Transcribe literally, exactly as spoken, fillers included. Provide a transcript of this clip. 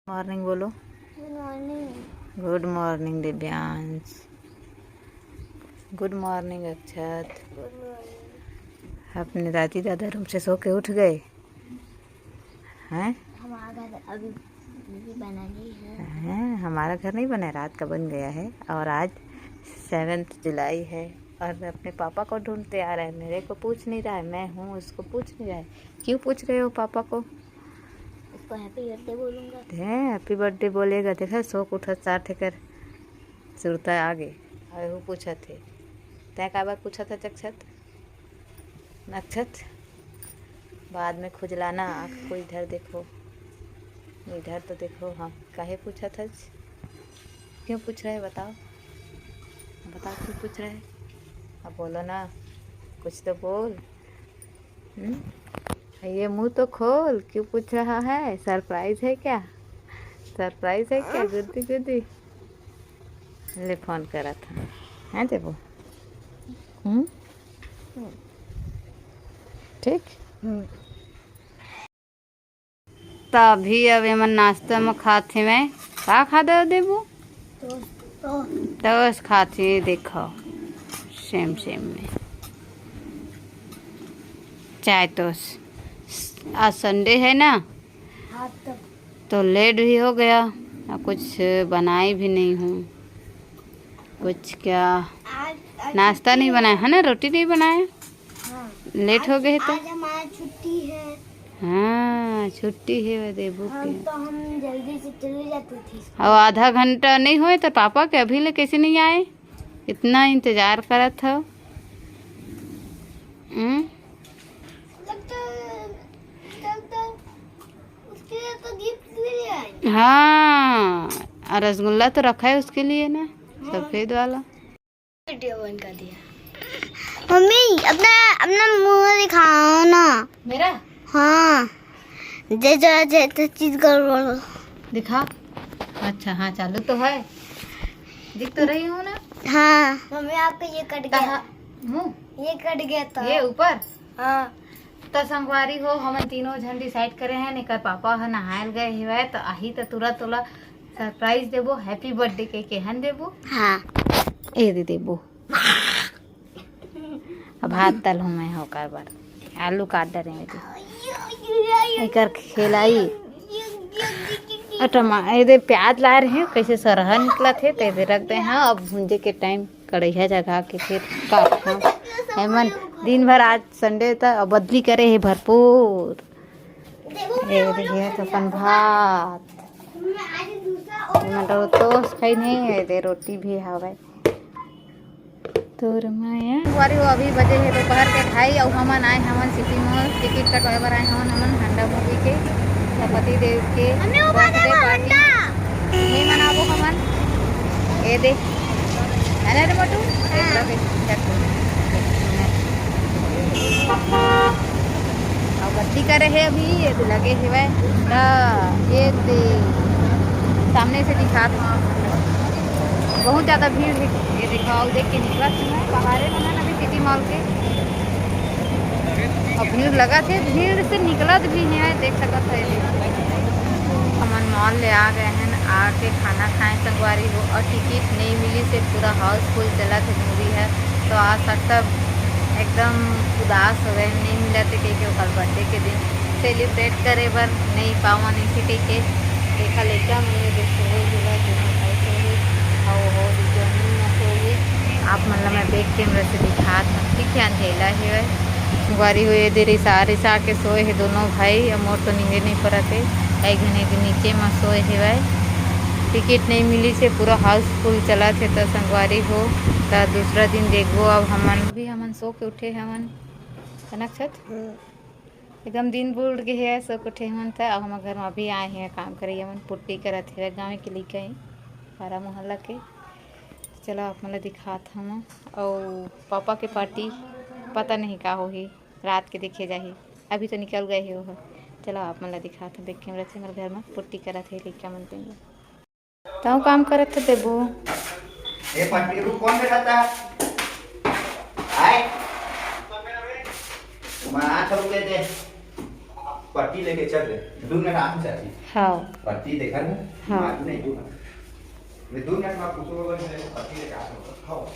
Morning बोलो। गुड morning. गुड morning Divyansh. गुड morning अक्षत। गुड morning. अपने दादी दादा रूम से सो के उठ गए हैं? हमारा घर अभी, अभी बना नहीं है। हैं, हमारा घर नहीं बना है, रात का बन गया है। और आज सेवन्थ जुलाई है और अपने पापा को ढूंढते आ रहा है, मेरे को पूछ नहीं रहा है। मैं हूँ, उसको पूछ नहीं रहा है। क्यों पूछ रहे हो पापा को? उसको हैप्पी बर्थडे बोलूँगा। हैं, हैप्पी बर्थडे बोलेगा। देखा, सो के उठत सार ठेकर सुरता आगे। और वो पूछत हे, तैं काबर पूछत हस अक्षत? अक्षत, बाद में खुजलाना आँख को। इधर देखो, इधर तो देखो। हाँ, काहे पूछत हस? क्यों पूछ रहे, बताओ, बताओ क्यों पूछ रहे? अब बोलो ना, कुछ तो बोल। हम्म? ये मुंह तो खोल, क्यों पूछ रहा है? सरप्राइज है क्या? सरप्राइज है क्या? गुद्दी गुद्दी। ले, फोन करत हे। हाँ, देबो। हम्म? ठीक। हम्म। त अभी अब एमन नाश्ता में खात हेवय। का खात हे देबू? Toast, toast. टोस्ट खात हे, देखो, सेम सेम में चाय टोस्ट। आज संडे है ना, हाँ, तो तो लेट भी हो गया और कुछ बनाई भी नहीं हूँ। कुछ क्या आज, आज नाश्ता नहीं बनाया है ना, रोटी नहीं बनाया, हाँ। लेट हो गए तो। आज हमारा छुट्टी है। हाँ, छुट्टी है वो देबू हम के। तो हम जल्दी से चले जाते थे। अब आधा घंटा नहीं होय तो पापा के अभी ले कैसे नहीं आए? इतना इंतजार करत हो। हम्म? लगता है, लगता है उसके लिए तो गिफ्ट भी ले आए। हाँ, और रसगुल्ला तो रखा है उसके लिए ना, हाँ। सफेद वाला। वीडियो बंद कर दिया। मम्मी, अपना, अपना मुंह दिखाओ ना। मेरा? हाँ, जे जो जे तो चीज गड़बड़ हो। दिखा। अच्छा, हाँ, चालू तो है, दिख तो रही हूँ ना। हाँ। मम्मी, आपका ये कट गया। कहाँ? मुंह? ये कट गया था। ये ऊपर? हाँ। त संगवारी हो, हमन तीनों झन डिसाइड करे हन, एकर पापा ह नहायल गए हेवय, त आही त तुरंत ओला सरप्राइज देबो, हैप्पी बर्थडे के केहन देबो। हाँ। ए दे देबो। अब भात तलहूँ मैं ओकर बर, आलू काट डरे में दे। एकर खेलाई। अ टमा-, ए दे प्याज लाए रहे, कैसे सरहा निकलत हे, ते दे रख दे। हाँ, अब भूंजे के टाइम कढ़ैया जगा के फिर काटना। एमन दिन भर आज संडे त बदली करे हे भरपूर। ए दे, ये तो अपन भात। एमन तो टोस्ट खाई नहीं है, दे रोटी भी हवय। तोर माया। संगवारी हो, अभी बजे हे दोपहर के ढाई, अउ हमन आए हमन सिटी मॉल, टिकट कटवाए बर आए हमन, हमन हंडा मूवी के, पति देव के मम्मी, वो birthday देखो, party। हंडा। नहीं मनाबो हमन। ए दे। है ना रे मोटू? हाँ। एक बार देख, check कर। अउ बत्ती करे हे अभी, ये दे लगे हेवय। त ये दे सामने से दिखात हूँ। बहुत ज्यादा भीड़ हे। ये देखो, अउ देख के निकलत हूँ मैं, बाहरे में ना अभी सिटी मॉल के। अउ भीड़ लगत हे, भीड़ से निकलत भी नहीं है, देख सकत है। हमन मॉल ले आ गए हैं, आके खाना खाए संगवारी हो, अउ टिकट नहीं मिली से पूरा हाउसफुल चलत हे मूवी है। तो आज सब एकदम उदास हो गए, नहीं मिलत हे कहिके ओकर बर्थडे के दिन सेलिब्रेट करे बर नहीं पावन इसी कहिके। देखा लइका मन ये दे सोए हेवय, दोनों भाई सोए हे, अउ वो दे जमीन में सोए हे। आप मन ला मैं बैक कैमरा से दिखात हूँ, ठीक है, अंधेला हेवय। संगवारी हो, ये दे रिसा रिसा के सोए हे दोनों भाई, अउ मोर तो नींदे नहीं परत हे। एक झन एक नीचे में सोए हेवय, टिकट नहीं मिली से पूरा हाउसफुल चलत हे। त संगवारी हो, त दूसरा दिन देखबो अब हमन। अभी हमन सो के उठे हवन, है ना अक्षत? हम्म। एकदम दिन बुड़ गे हे, सो के उठे हवन, त अब हमर घर में अभी आए हैं काम करइया मन, पुट्टी करत हे, गाँव के लइका हे, पारा मोहल्ला के। चलो, आप मन ला दिखात हवन। अउ पापा के पार्टी पता नहीं का होही, रात के देखे जाही, अभी तो निकल गए हे ओह। चलो, आप मन ला दिखात हूँ, बैक कैमरा से हमर घर में पुट्टी करत हे लइका मन तेन। तहूँ काम करत हे देबू। ए पट्टी रुक, कौन बैठाता है? आए। मैं हाथ रुके दे। पट्टी लेके चल दे, दू मिनट आना चाहिए। हाँ। पट्टी देखा ना? हाँ। मालूम नहीं क्यों ना। मैं दू मिनट में पूछूंगा, बस मैं पट्टी लेके आ सकता हूँ।